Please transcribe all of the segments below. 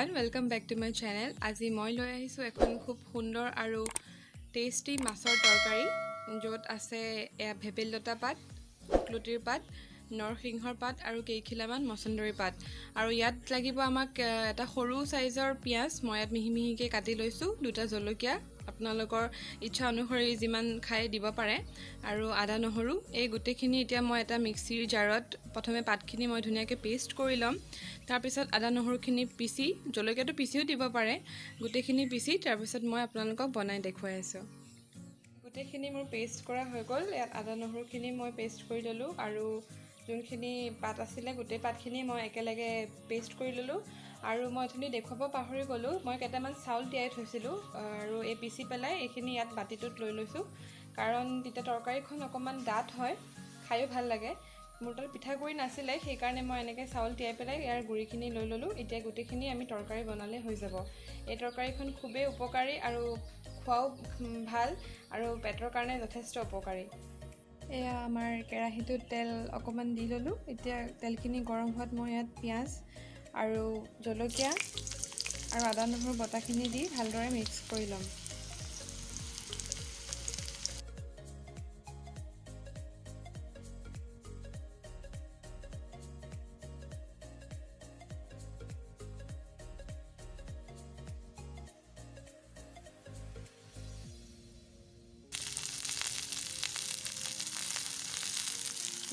Everyone, welcome back to my channel. আজি মই লৈ আহিছোঁ এখন খুব সুন্দৰ আৰু টেষ্টি মাছৰ তৰকাৰী, য'ত আছে এয়া ভেবেলিলতা পাত, শুকলতিৰ পাত, নৰসিংহৰ পাত আৰু কেইখিলামান মচন্দৰী পাত। আৰু ইয়াত লাগিব আমাক এটা সৰু চাইজৰ পিঁয়াজ, মই ইয়াত মিহি মিহিকৈ কাটি লৈছোঁ, দুটা জলকীয়া, আপোনালোকৰ ইচ্ছা অনুসৰি যিমান খাই দিব পাৰে, আৰু আদা নহৰু। এই গোটেইখিনি এতিয়া মই এটা মিক্সিৰ জাৰত প্ৰথমে পাতখিনি মই ধুনীয়াকৈ পেষ্ট কৰি ল'ম। তাৰপিছত আদা নহৰুখিনি পিচি, জলকীয়াটো পিচিও দিব পাৰে, গোটেইখিনি পিচি তাৰপিছত মই আপোনালোকক বনাই দেখুৱাই আছোঁ। গোটেইখিনি মোৰ পেষ্ট কৰা হৈ গ'ল। ইয়াত আদা নহৰুখিনি মই পেষ্ট কৰি ল'লোঁ আৰু যোনখিনি পাত আছিলে গোটেই পাতখিনি মই একেলগে পেষ্ট কৰি ল'লোঁ। আৰু মই অথনি দেখুৱাব পাহৰি গ'লোঁ, মই কেইটামান চাউল তিয়াই থৈছিলোঁ আৰু এই পিচি পেলাই এইখিনি ইয়াত বাতিটোত লৈ লৈছোঁ, কাৰণ তেতিয়া তৰকাৰীখন অকণমান ডাঠ হয়, খায়ো ভাল লাগে। মোৰ তাত পিঠাগুড়ি নাছিলে, সেইকাৰণে মই এনেকৈ চাউল তিয়াই পেলাই ইয়াৰ গুড়িখিনি লৈ ল'লোঁ। এতিয়া গোটেইখিনি আমি তৰকাৰী বনালে হৈ যাব। এই তৰকাৰীখন খুবেই উপকাৰী আৰু খোৱাও ভাল আৰু পেটৰ কাৰণে যথেষ্ট উপকাৰী। এয়া আমাৰ কেৰাহীটোত তেল অকণমান দি ল'লোঁ। এতিয়া তেলখিনি গৰম হোৱাত মই ইয়াত পিঁয়াজ আৰু জলকীয়া আৰু আদা নহৰু বটাখিনি দি ভালদৰে মিক্স কৰি ল'ম।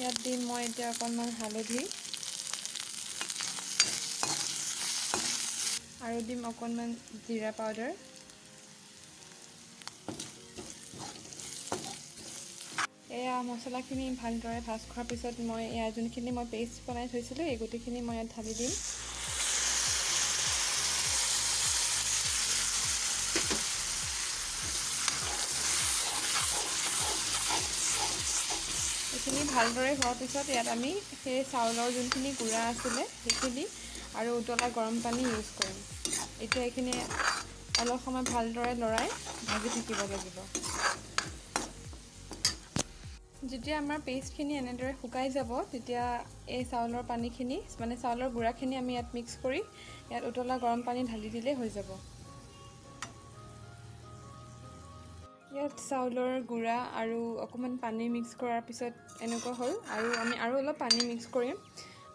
ইয়াত দিম মই এতিয়া অকণমান হালধি আৰু দিম অকণমান জিৰা পাউডাৰ। এয়া মছলাখিনি ভালদৰে ভাজ খোৱাৰ পিছত মই এয়া যোনখিনি মই পেষ্ট বনাই থৈছিলোঁ এই গোটেইখিনি মই ইয়াত ঢালি দিম। এইখিনি ভালদৰে হোৱাৰ পিছত ইয়াত আমি সেই চাউলৰ যোনখিনি গুড়া আছিলে সেইখিনি আৰু উতলা গৰম পানী ইউজ কৰিম। এতিয়া এইখিনি অলপ সময় ভালদৰে লৰাই ভাজি থাকিব লাগিব। যেতিয়া আমাৰ পেষ্টখিনি এনেদৰে শুকাই যাব তেতিয়া এই চাউলৰ পানীখিনি, মানে চাউলৰ গুড়াখিনি আমি ইয়াত মিক্স কৰি ইয়াত উতলা গৰম পানী ঢালি দিলেই হৈ যাব। ইয়াত চাউলৰ গুড়া আৰু অকণমান পানী মিক্স কৰাৰ পিছত এনেকুৱা হ'ল। আৰু আমি আৰু অলপ পানী মিক্স কৰিম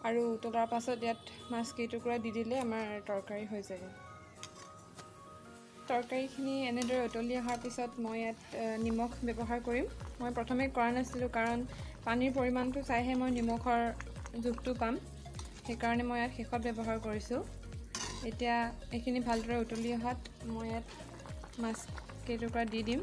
আৰু উতলাৰ পাছত ইয়াত মাছ কেইটুকুৰা দি দিলে আমাৰ তৰকাৰী হৈ যাব। তৰকাৰীখিনি এনেদৰে উতলি অহাৰ পিছত মই ইয়াত নিমখ ব্যৱহাৰ কৰিম। মই প্ৰথমে কৰা নাছিলোঁ, কাৰণ পানীৰ পৰিমাণটো চাইহে মই নিমখৰ জোখটো পাম, সেইকাৰণে মই ইয়াত শেষত ব্যৱহাৰ কৰিছোঁ। এতিয়া এইখিনি ভালদৰে উতলি অহাত মই ইয়াত মাছ কেইটুকুৰা দি দিম।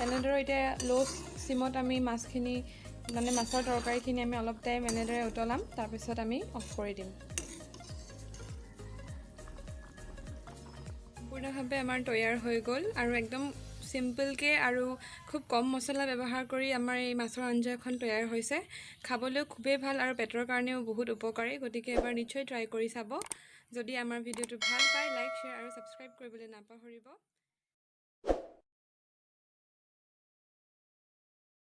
এনেদৰে এতিয়া ল' চিমত আমি মাছখিনি, মানে মাছৰ তৰকাৰীখিনি আমি অলপ টাইম এনেদৰে উতলাম, তাৰপিছত আমি অফ কৰি দিম। সম্পূৰ্ণভাৱে আমাৰ তৈয়াৰ হৈ গ'ল আৰু একদম চিম্পলকৈ আৰু খুব কম মছলা ব্যৱহাৰ কৰি আমাৰ এই মাছৰ আঞ্জাখন তৈয়াৰ হৈছে। খাবলৈও খুবেই ভাল আৰু পেটৰ কাৰণেও বহুত উপকাৰী, গতিকে এবাৰ নিশ্চয় ট্ৰাই কৰি চাব। যদি আমাৰ ভিডিঅ'টো ভাল পায় লাইক, শ্বেয়াৰ আৰু ছাবস্ক্ৰাইব কৰিবলৈ নাপাহৰিব।